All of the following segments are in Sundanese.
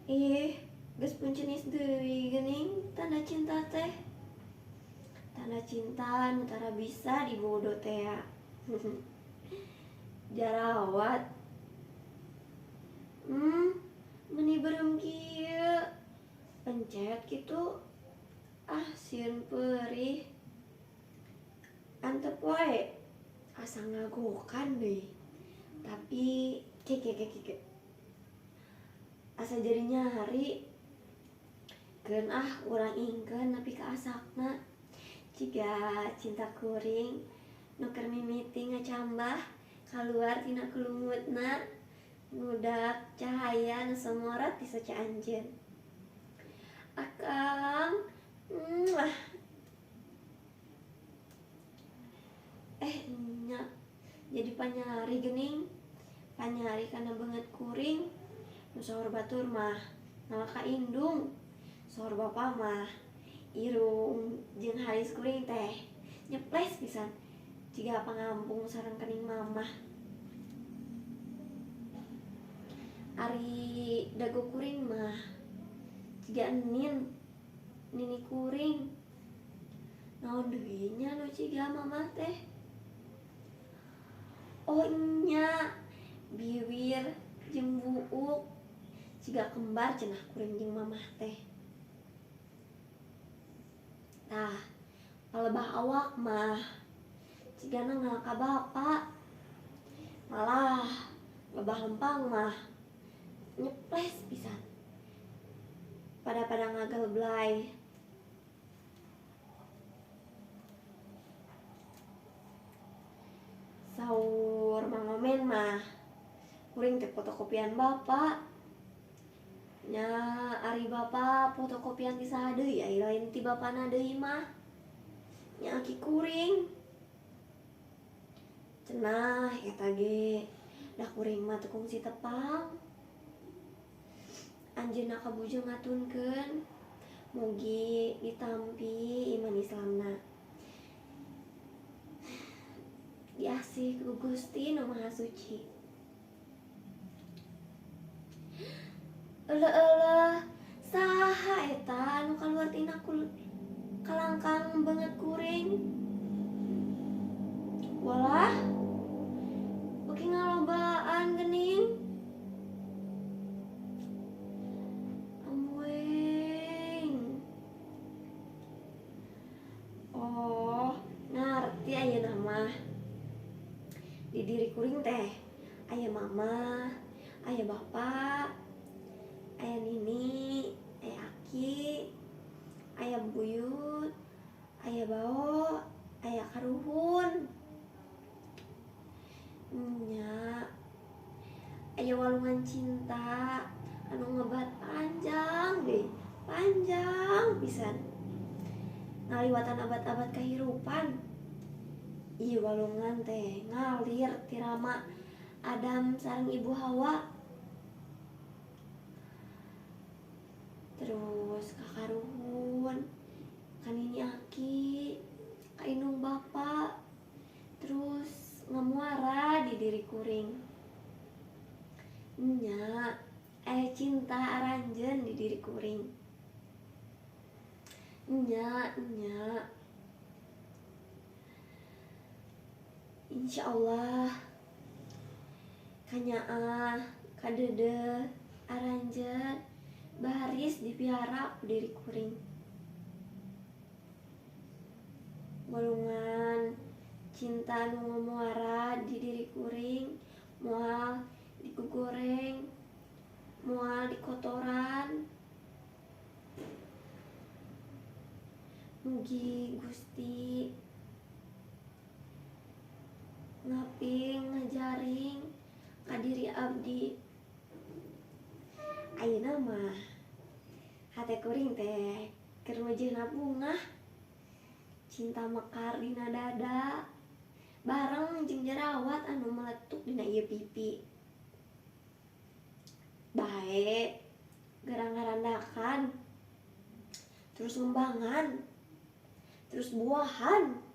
Ih, geus puncenis deui geuning tanda cinta teh. Tanda cinta nu tara bisa dibodo tea. Jarawat. Meni beureum kieu. Pencet kitu. Ah, sieun peurih. Antep wae. Asa ngagokan deui. Tapi ke ke ke ke. Asa jadi nyari. Keun ah urang ingkeun nepi ka asakna. Jiga cinta kuring nu keur mimiti ngacambah kaluar tina kulumutna ngudak cahaya nu somorot ti soca anjeun. Akang, muah. Nya jadi panyari geuning. Panyari kana beungeut kuring. Nu saur batur mah ngalaka indung. Saur bapa mah irung jeung halis kuring teh nyeples pisan jiga pangampung sareng kening mamah. Ari dago kuring mah jiga enin nini kuring. Naon deui nya nu ciga mamah teh? Oh nya biwir jeung buuk jiga kembar cenah kuring jeung mamah teh. Tah, palebah awak mah jigana ngalaka bapa. Malah lebah lempang mah nyeples pisan. Pada-pada ngagelblay. Saur mangomen mah kuring teh fotokopian bapa. Nya ari bapa fotokopian ti saha deui ai lain ti bapana deui mah. Nya aki kuring. Cenah eta ge da kuring mah teu kungsi tepang. Anjeunna kabujeng ngatunkeun mugi ditampi iman Islamna. Diasih ku Gusti Nu Maha Suci. Euleuh-euleuh saha eta nu kaluar tina kalangkang beungeut kuring. Walah, beuki ngalobaan geuning. Ambuing. Oh, ngarti ayeuna mah. Di diri kuring teh aya mama, aya bapa, aya nini, aya aki, aya buyut, aya bao, aya karuhun. Nya, aya walungan cinta anu ngebat panjang deh, panjang pisan. Ngaliwatan abad-abad kahirupan. Ieu walungan teh ngalir tirama Adam sareng Ibu Hawa. Terus ka karuhun, ka nini aki, ka indung bapa, terus ngamuara di diri kuring. Nya, aya cinta aranjeun di diri kuring. Nya, nya. Insyaallah kanyaah kadeudeung aranjeun baris dipiara ku diri kuring. Walungan cinta nu ngamuara di diri kuring moal digugoreng, moal dikotoran. Mugi Gusti ngaping ngajaring ka diri abdi. Ayeuna mah hate kuring teh keur meujeuhna bungah, cinta mekar dina dada bareng jeung jerawat anu meletuk dina ieu pipi. Bae gerang ngarandakan, terus ngembangan, terus buahan.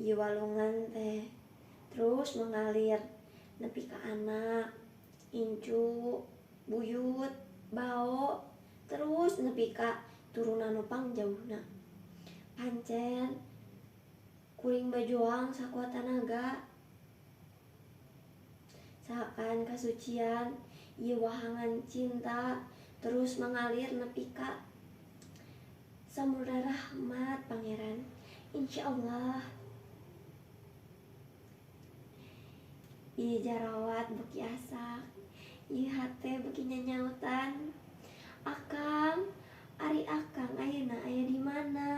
Ieu walungan teh terus mengalir nepi ka anak, Incu, buyut, bao, terus nepi ka turunan nu pangjauhna. Pancen kuring bajuang sakuat tanaga. Sakan kasucian ieu wahangan cinta terus mengalir nepi ka samudra rahmat Pangeran. Insyaallah. Ieu jarawat beuki asak, ieu hate beuki nyanyautan. Akang, ari akang ayeuna aya di mana?